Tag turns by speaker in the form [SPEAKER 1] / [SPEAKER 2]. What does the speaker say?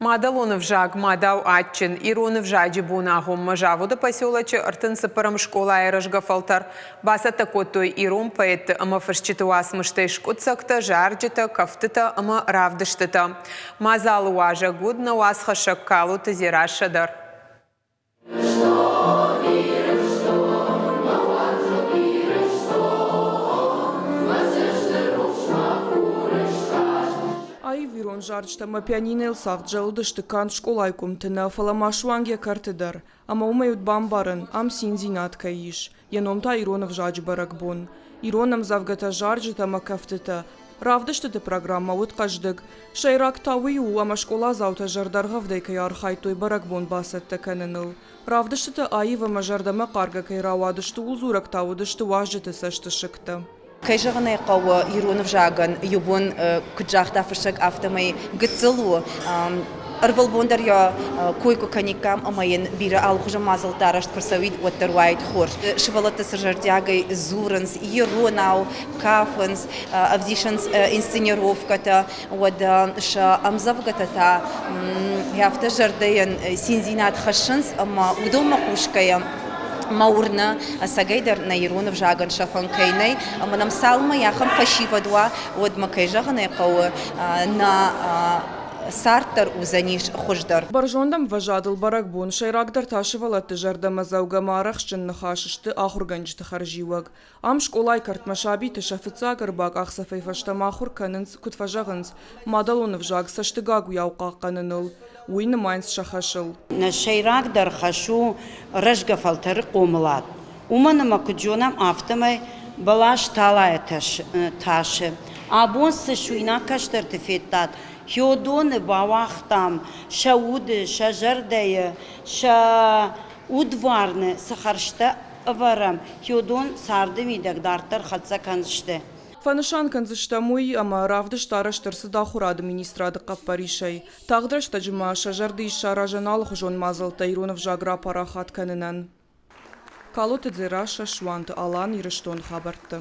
[SPEAKER 1] Мадӕлон ӕвзаг мадау адджын. Ирон ӕвзаджы боны агъоммӕ заводы поселочы 34-ӕм скъолайы рӕзгӕ фӕлтӕр бацӕттӕ кодтой ирон поэтты ӕмӕ фысджыты уацмыстӕй скъуыддзӕгтӕ, зарджытӕ, кӕфтытӕ ӕмӕ равдыстытӕ. Мадзалы уазӕг уыд нӕ уацхӕссӕг Калоты Дзерассӕ дӕр.
[SPEAKER 2] Аив ирон зарджытӕ ӕмӕ пианинойыл цагъд зӕлыдысты канд скъолайы къуымты нӕ, фӕлӕ ма суанг йӕ кӕрты дӕр. Ӕмӕ уымӕй уыд бамбарӕн, ам циндзинад кӕй ис. Йӕ ном та ирон ӕвзаджы бӕрӕгбон. Ирон ӕмдзӕвгӕтӕ, зарджытӕ ӕмӕ кӕфтытӕ. Равдыстыты программӕ уыд хъӕздыг. Сӕйраг та уый у, ӕмӕ скъоладзаутӕ зӕрдӕргъӕвдӕй кӕй архайдтой бӕрӕгбон бацӕттӕ кӕныныл. Равдыстытӕ аив ӕмӕ зӕрдӕмӕхъаргӕ кӕй рауадысты, ууыл дзурӕг та уыдысты уазджыты цӕстысыгтӕ.
[SPEAKER 3] Кӕй зӕгъын ӕй хъӕуы, ирон ӕвзагӕн иу бон, куыд загъта фыссӕг, афтӕмӕй гыццыл у. Ӕрвылбон дӕр йӕ кой куы кӕниккам ӕмӕ йын бирӕ алыхуызон мадзӕлттӕ арӕзт куы рцӕуид, уӕддӕр уаид хорз. Сывӕллӕттӕ цы зӕрдиагӕй дзурынц иронау, кафынц, ӕвдисынц инсценировкӕтӕ, уӕд сӕ ӕмдзӕвгӕтӕ та афтӕ зӕрдӕйӕн циндзинад хӕссынц ӕмӕ уыдонмӕ хъусгӕйӕ мӕ уырны, ӕцӕгӕйдӕр нӕ ирон ӕвзагӕн сӕфӕн кӕй нӕй, ӕмӕ нӕм цалынмӕ ахӕм фӕсивӕд уа, уӕдмӕ, кӕй зӕгъын ӕй хъӕуы, нӕ цард дӕр уыдзӕнис хуыздӕр.
[SPEAKER 2] Бӕрзонд ӕмвӕзадыл бӕрӕгбон, сӕйрагдӕр та сывӕллӕтты зӕрдӕмӕдзӕугӕ ӕмӕ арӕхстджын ныхас сты ахуыргӕнджыты хӕрзиуӕг. Ам скъолайы кӕртмӕ сабиты сӕ фыццаг ӕрбакъахдзӕфӕй фӕстӕмӕ ахуыр кӕнынц, куыд фӕзӕгъынц, мадӕлон ӕвзаг цӕстыгагуыйау хъахъхъӕныныл. Уый нымайынц сӕ хӕсыл.
[SPEAKER 4] Нӕ сӕйрагдӕр хӕс у рӕзгӕ фӕлтӕры хъомылад. Уымӕн ӕмӕ куыд зонӕм, афтӕмӕй бӕлас талайӕ тасы. Абон цы суинаг кӕстӕрты федтат, хиодоны бауагътам сӕ уды, сӕ зӕрдӕйы, сӕ удварны цы хӕрзтӕ ӕвӕрӕм, хиодон царды мидӕг дарддӕр хӕццӕ кӕндзысты.
[SPEAKER 2] Фӕнысан кӕндзыстӕм уый, ӕмӕ равдыст арӕзт ӕрцыд Ахуырады министрады хъӕппӕрисӕй. Тагъд рӕстӕджы ма сӕ зӕрды ис саразӕн алыхуызон мадзӕлттӕ ирон ӕвзаг рапарахат кӕнынӕн. Калоты Дзерассӕ, Суанты Алан, Ирыстоны хабӕрттӕ.